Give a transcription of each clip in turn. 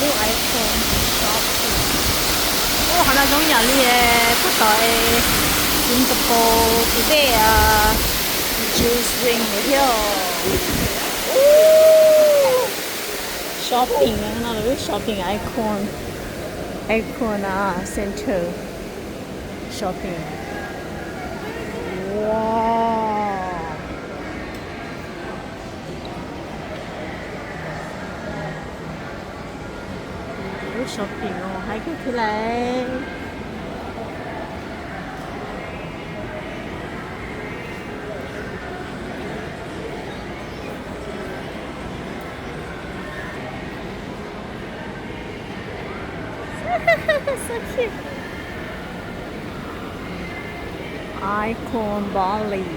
Icon shopping. Ua qhov no zoo yam li puag tom es Singapore kuv tej juicing thiab. Shopping no lawv lub shopping Icon, Icon Center shopping. Wow. Lub shopping no haib kawg thiab lauj. So cute. Icon Bali.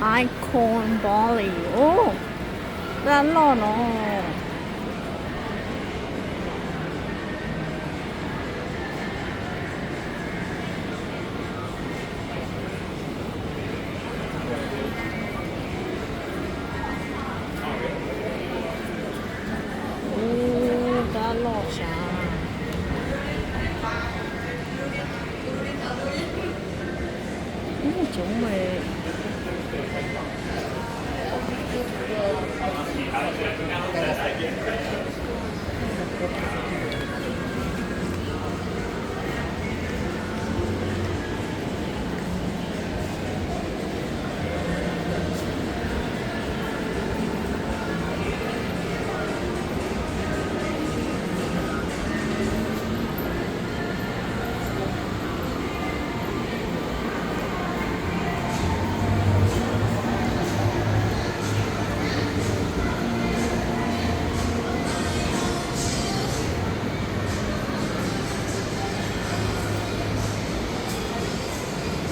Icon Bali. Ub, dab loj no. Ub, dab loj sav. Ub, tsoom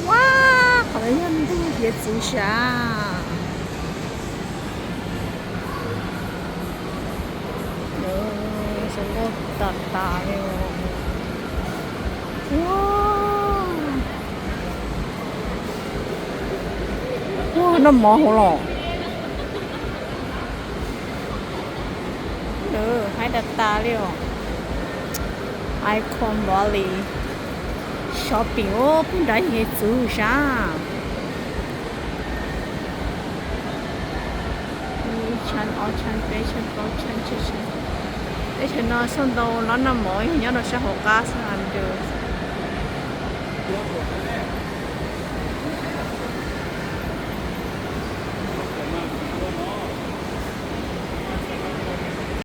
Ua, qhov no yog ntuj hiav txwv sav. Zoo nkauj tas tas li. Ua, ua, noj mov hauv los. Haib tas tas li os. Icon Bali shopping, ub, pug nrad hiav txwv sav. Ib tsham, ob tsham, peb tsham, plaub tsham, tsib tsham. Teb chaws no xauj ntau lab noj mov yog nyob rau sab hauv qab xwb.